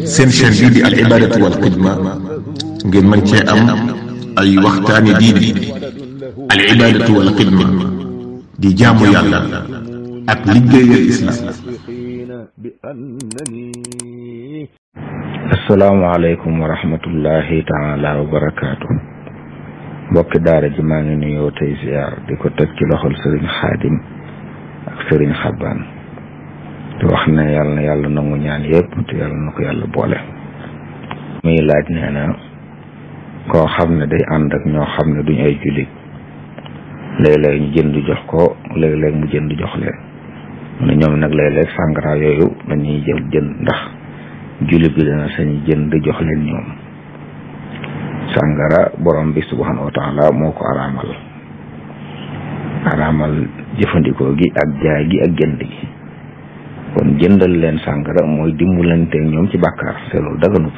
seen chaîne bii di al ibadatu wal xidma ngeen mën cee am ay waxtaani diine al ibadatu wal xidma di jaamu yàlla ak liggéeyal islam. asalaamaaleykum wa rahmatullahi taala wa barakaatu. mbokki daara ji maa ngi nuyoo tey ziar di ko teg ci loxol sëriñ xaadim ak sëriñ xabbaan te wax ne yàlla na yàlla nangu ñaan yëpp te yàlla na ko yàlla boole. muy laaj nee na koo xam ne day ànd ak ñoo xam ne duñ ay jullit léeg-léeg ñu jënd jox ko léeg-léeg mu jënd jox leen mu ne ñoom nag léeg-léeg sàngara yooyu dañuy jënd ndax jullit bi dana sañ jënd jox leen ñoom. sàngara borom bi subhanahu wa taala moo ko araamal jëfandikoo gi ak jaay gi ak jënd gi kon jëndal leen sàngara mooy dimbalanteeg ñoom ci bàkkaar te loolu daganut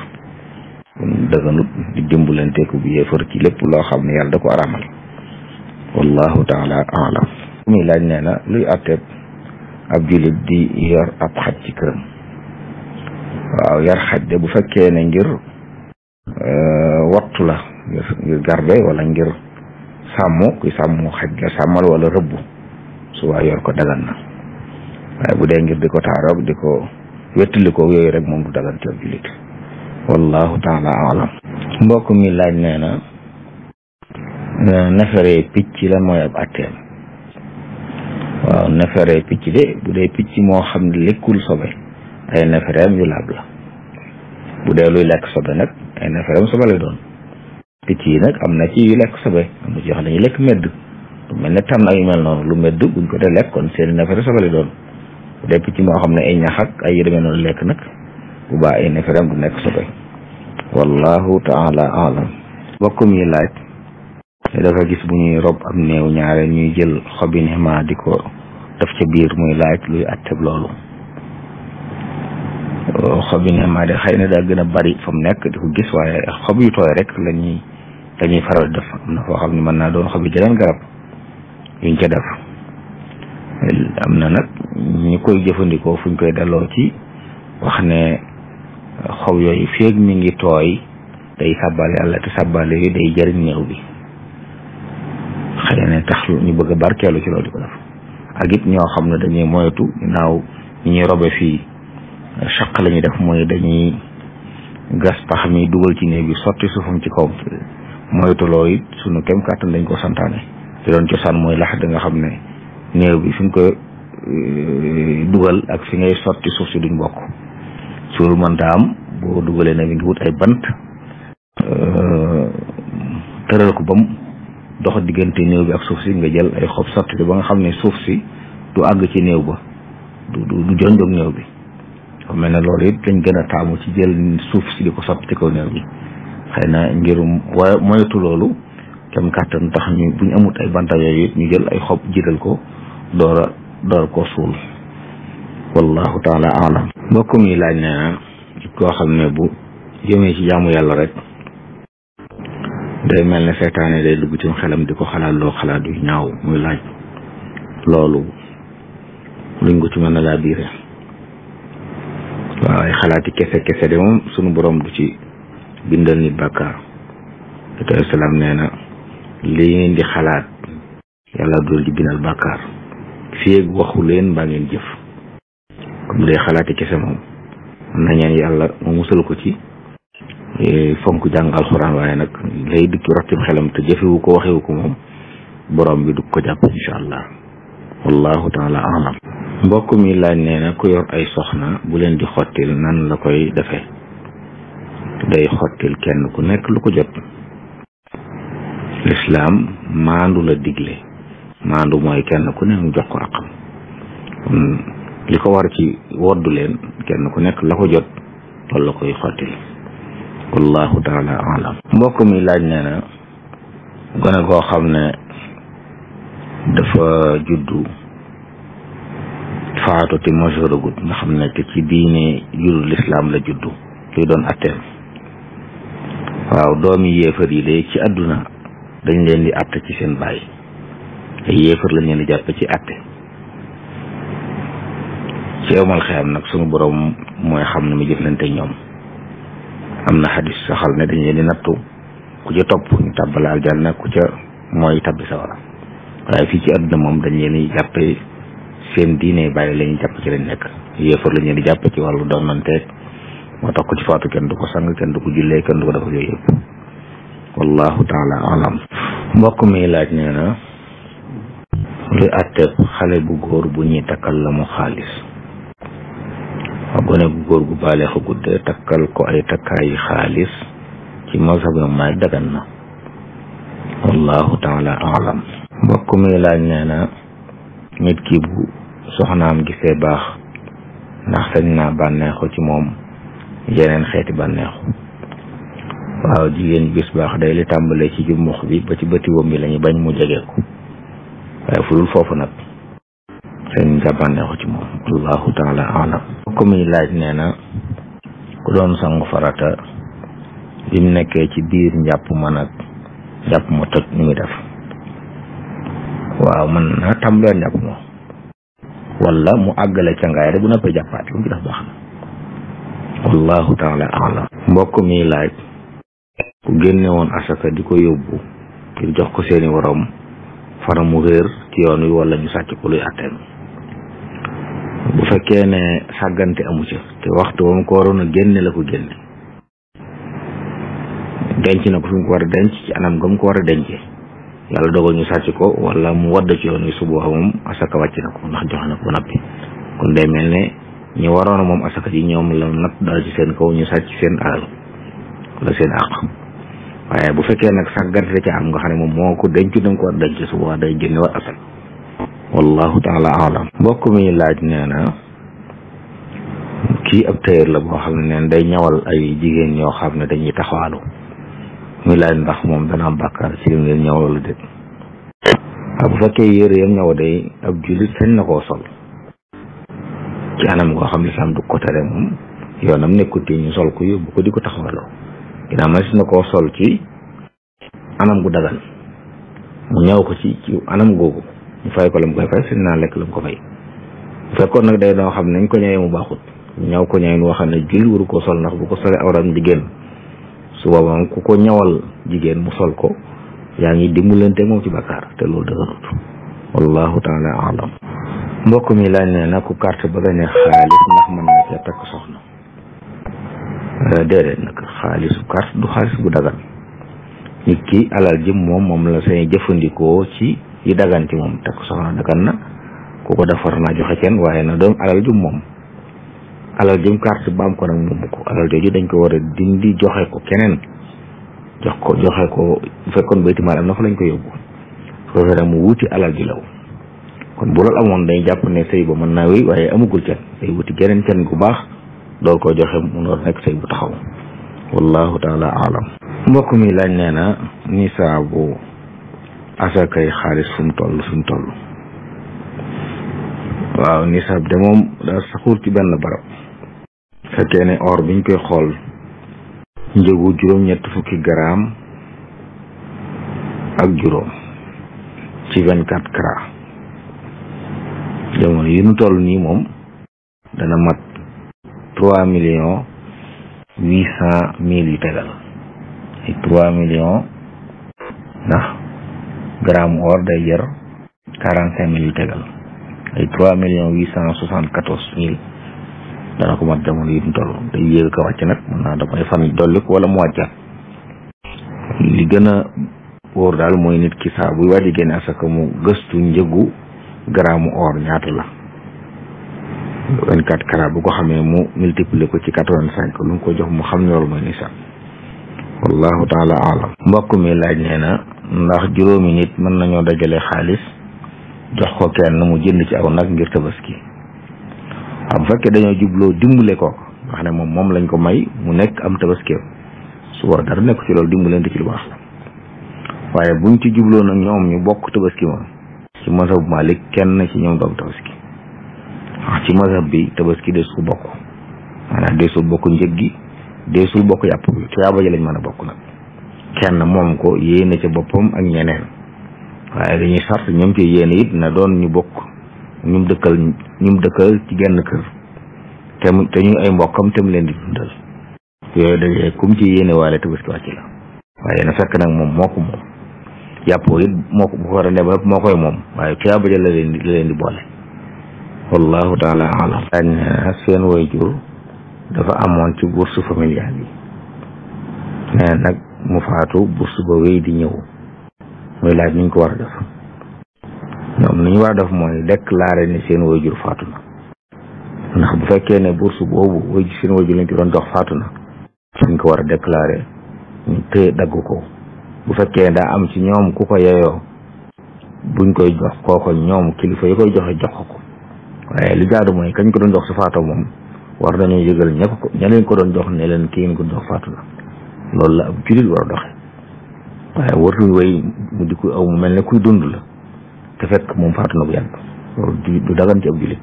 kon daganut di dimbalanteeku bu yéefar ci lépp loo xam ne yàlla da ko araamal wallahu taala alam. muy laaj nee na luy àtteeb ab jullit di yor ab xaj ci këram. waaw yar xaj de bu fekkee ne ngir wattu la ngir garde wala ngir sàmm kuy sàmm xaj nga sàmmal wala rëbb su waa yor ko dagan na waaye bu dee ngir di ko taaroog di ko wettali ko yooyu rek moom du dagan ci ab jullit wallahu taala alam. mbokk mi laaj nee na neefere picc lan mooy ab atteem. waaw neefere picc de bu dee picc moo xam ne lekkul sobe ay neefereem yu laab la bu dee luy lekk sobe nag ay neefereem sobe lay doon. picc yi nag am na ci yu lekk sobe am na ci yoo xam ne dañuy lekk medd lu mel ne tam ak yu mel noonu lu medd buñ ko dee lekk kon seen neefere sobe lay doon. bu dee picc moo xam ne ay ñax ak ay yu demee noonu lekk nag bu baax ay neefereem du nekk sobe wallahu taala alam. bokkum yi laaj dafa gis bu ñuy rob am néew ñaare ñuy jël xobi nima di ko def ca biir muy laaj luy atteb loolu. xob yi ne maa de xëy na daa gën a bari fa mu nekk di ko gis waaye xob yu tooy rek lañuy faral def am na foo xam ne mën naa doon xob yi jeneen garab yuñ ca def am na nag ñi koy jëfandikoo fuñ koy delloo ci wax ne xob yooyu feeg mi ngi tooy day sàbbal yàlla te sàbbal yooyu day jëriñ néew bi xëy na tax ñu bëgg a barkeelu ci loolu di ko def ak it ñoo xam ne dañuy moytu ginnaaw ñi ñuy robe fii chaq la ñuy def mooy dañuy gas pax mi dugal ci néew bi sotti suufam ci kaw moytu loolu it sunu kem kàttan dañ ko santaane te doon cosaan mooy lax da nga xam ne néew bi fi nga ko dugal ak fi ngay sotti suuf si duñ bokk suul mënta am boo dugalee ne bi ngi wut ay bant tëral ko bam dox diggante néew bi ak suuf si nga jël ay xob sotti ko ba nga xam ne suuf si du àgg ci néew ba du jonjog néew bi xam mel ne loolu it lañ gën a taamu ci jël suuf si di ko sotti ci kaw néew bi xëy na ngir moytu loolu kem kàttan tax ñu buñ amut ay banta yooyu it ñu jël ay xob jiital ko door ko suul wallahu taala alam. mbokk mi laaj ne koo xam ne bu jëmee ci jaamu yàlla rek day mel ne seytaane day dugg ci xelam di ko xalaat loo xalaat yu ñaaw muy laaj loolu luñ ko ci mën a laa biire. waaw ay xalaati kese de moom sunu borom du ci bindal nit bàkkaar te salaam nee na li ngeen di xalaat yàlla dul di bindal bàkkaar fii waxu leen mbaa ngeen jëf comme dee xalaati kese moom am na ñaan yàlla mu musal ko ci fonk jàng alxuraan waaye nag lay dikki rottim xelam te jëfewu ko waxewu ko moom borom bi du ko jàpp incha allah wallahu taala alam. mbokk mi laaj nee na ku yor ay soxna bu leen di xottil nan la koy defee. day xottil kenn ku nekk lu ko jot. lislaam maandu la digle maandu mooy kenn ku ne mu jox ko àqam li ko war ci woddu leen kenn ku nekk la ko jot loolu la koy xottil wallahu taala alam. mbokk mi laaj nee na gone koo xam ne dafa juddu faatu te majooragut nga xam ne te ci diine juddu lislaam la juddu luy doon atteem. waaw doomi yéefar yi de ci àdduna dañ leen di atte ci seen baay ay yéefar lañ leen di jàpp ci atte ci yowmal xiyam nag sunu borom mooy xam ne mu jëflante ñoom am na xadis saxal ne dañ leen di nattu ku ca topp ñu tàbbal aljanna ku ca mooy tabbi sawara waaye fii ci àdduna moom dañ leen di jàppe seen diine bàyyi la ñuy jàpp ci lañ nekk yéefar lañ leen di jàpp ci wàllu doonanteeg moo tax ku ci faatu kenn du ko sang kenn du ko jullee kenn du ko def yooyu yëpp wallahu taala alam. mbokk mi laaj nee na luy àtteeb xale bu góor bu ñuy takkal la mu xaalis gone bu góor gu baale xa guddee takkal ko ay takkaayi xaalis ci mazhab Maalik dagan na wallahu taala alam. mbokk mi laaj nee na nit ki bu soxnaam gisee baax ndax sañ naa bànneexu ci moom yeneen xeeti bànneexu. waaw jigéen gis baax day li tàmbalee ci jummux bi ba ci bëti wom bi lañu bañ mu jege ko waaye fu dul foofu nag sañ nga bànneexu ci moom wallahu taala alam. ko muy laaj nee na ku doon sangu farata bi mu nekkee ci biir njàpp ma nag njàpp ma toj ni muy def. waaw man na tàmbalee njàpp ma wala mu àggale cangaay rek bu noppee jàppaat lu mu ci def baax na wallahu taala alam. mbokk mi laaj ku génne woon asaka di ko yóbbu ngir jox ko seeni waroom fara mu réer ci yoon wi wala ñu sàcc ko luy atteen. bu fekkee ne sàggante amu ci te waxtu ba mu ko waroon a génne la ko génne denc na ko fi mu ko war a denc ci anam ga mu ko war a dencee yàlla dogal ñu sàcc ko wala mu wadd ci yoon wi su boobaa moom asaka wàcc na ko ndax jox na ko nappi kon day mel ne ñi waroon a moom asaka ji ñoom la natt dal ci seen kaw ñu sàcc seen alal wala seen àq. waaye bu fekkee nag sàggante da ca am nga xam ne moom moo ko denc da nga ko war a denc su boobaa day génne war asaka wallahu taala alam. mbokk mi laaj nee na kii ab tailleur la boo xam ne neen day ñawal ay jigéen ñoo xam ne dañuy taxawaalu muy laaj ndax moom dana am bàkkaar ci lim leen ñaw loolu déet. waaw bu fekkee yére yam ñaw day ab jullit sañ na koo sol ci anam goo xam ne sam du ko tere moom yoonam nekkuti ñu sol ko yóbbu ko di ko taxawaloo ginnaaw ma si na koo sol ci anam gu dagan mu ñaw ko ci anam googu ñu fay ko la mu koy fay seen naa lekk la mu ko fay. bu fekkoon nag day doo xam ne nañ ko ñëwee mu baaxut ñaw ko ñëwee woo xam ne julli waru ko sol ndax bu ko solee awram di génn su boobaa moom ku ko ñawal jigéen mu sol ko yaa ngi dimbalante moom ci bakkaar te loolu dëgërut wallahu taala alam. mbokk mi laaj ne nag ku carte ba gañe xaalis ndax mën na cee takk soxna. déedéet nag xaalisu carte du xaalis bu dagan nit ki alal jëm moom la sañ jëfandikoo ci yi dagan ci moom takk soxna dagan na ku ko defar naa joxe kenn waaye na doon alal jëm moom alal jëm carte ba am ko nag moom ko alal jooju dañ ko war a dindi joxe ko keneen joxe ko bu fekkoon bayti maal am na fa lañ ko yóbbu soo fee mu wuti alal ji law kon bu loolu amoon dañ jàpp ne sëy ba mën naa wéy waaye amugul kenn day wuti geneen kenn gu baax door koo joxe mu door nekk sëy bu taxaw wallahu taala alam. mbokk mi laaj nee na nisaabu asakay xaalis fu mu toll waaw nisaab de moom daa saxuur ci benn barab fekkee ne or biñ koy xool njëgu juróom-ñett fukki garaam ak juróom ci 24 carats jamono yi nu toll nii moom dana mat 3,800,000 yu tegal ay 3,000,000 ndax gramme or day jar 45,000 yu tegal ay 3,874,000 dana ko mat jamono yi nu toll day yéeg ko wàcc nag mën naa damay fan dolli ko wala mu wàccaat li gën a wóor daal mooy nit ki saa buy wàññi génne asaka mu gëstu njëgu gramme or ñaata la 24 carats bu ko xamee mu multiplier ko ci 85 lu mu ko jox mu xam ne loolu mooy nisaab wallahu taala alam. mbokk mi laaj nee na ndax juróomi nit mën nañoo dajale xaalis jox ko kenn mu jënd ci aw nag ngir tabaski waaw bu fekkee dañoo jubloo dimbale ko nga xam ne moom lañ ko may mu nekk am tabaski su war dara nekk ci loolu dimbalante ci lu baax la waaye buñ ci jubloo nag ñoom ñu bokk tabaski moom ci mazhab Malik kenn ci ñoom doom tabaski wax ci mazhab bi tabaski deesul bokk maanaam deesul bokk njëg gi deesul bokk yàpp bi tuyaaba ji lañ mën a bokk nag kenn moom ko yéene ca boppam ak ñeneen waaye dañuy sart ñoom ci yéene it na doon ñu bokk ñum dëkkal ci genn kër te ñu ay mbokkam te mu leen di dundal yooyu dajee kum ci yéene waale tabaski wàcc la waaye na fekk nag moom moo ko moom yàppoo it moo ko bu ko war a ne ba moo koy moom waaye tuyaaba ja la leen di boole wallahu taala alam daañ ne seen waajur dafa amoon ci bourse familiale yi mais nag mu faatu bourse ba wéy di ñëw muy laaj niñ ko war a def ñoom ni ñu war a def mooy déclarer ni seen waajur faatu na ndax bu fekkee ne bourse boobu seen waajur lañ ko doon jox faatu na suñ ko war a déclarer ñu téye dagg ko bu fekkee daa am ci ñoom ku ko yeyoo buñ koy jox kooko ñoom kilifa yi koy joxe jox ko waaye li jaadu mooy kañ ko doon jox su faatoo moom war nañoo yëgal ña leen ko doon jox ne leen ki ngeen ko jox faatu na loolu la ab jullit war a doxe waaye wartuñ way mu di ko aw mu mel ne kuy dund la te fekk moom faatu na bu yàgg loolu du dagan ci ab jullit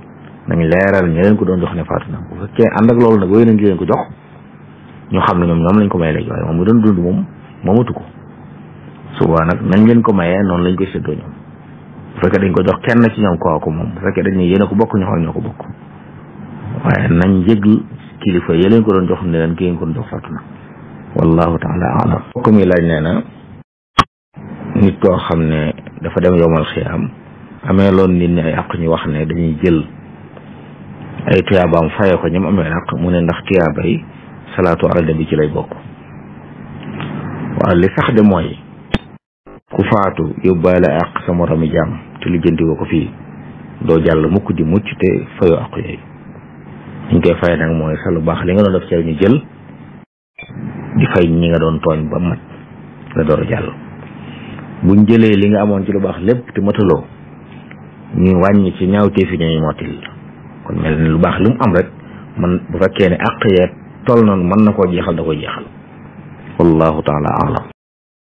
nañ leeral ña leen ko doon jox ne faatu na bu fekkee ànd ak loolu nag wéy nañ leen ko jox ñu xam ne ñoom lañ ko may léegi waaye moom mu doon dund moom moomatu ko suba nag nañ leen ko mayee noonu lañ koy séddoo ñoom bu fekkee dañ ko jox kenn ci ñoom kooku moom bu fekkee dañ ne yéen a ko bokk ñu xool ñoo ko bokk waaye nañ yëgl kilifa yi leen ko doon jox ne leen ki ngeen ko doon jox faatu na wallahu taala alam bokk mi laaj nee na nit koo xam ne dafa dem yowmal xiyaam amee loon nit ñi ay àq ñu wax ne dañuy jël ay tuyaabaam faye ko ñoom amee àq mu ne ndax tuyaaba yi salaatu ala nabi ci lay bokk waaw li sax de mooy ku faatu yóbbaale àq sa moromi jaam te lijjanti ko fii doo jàll mukk di mucc te fayoo àq yooyu ñu koy fay nag mooy sa lu baax li nga doon def ci ñu jël di fay ñi nga doon tooñ ba mat nga door a jàll buñ jëlee li nga amoon ci lu baax lépp te mataloo ñu wàññi ci ñaawteefi ñooy mottil kon mel ni lu baax li mu am rek man bu fekkee ne àq yee toll noonu mën na koo jeexal da koy jeexal wallahu taala alam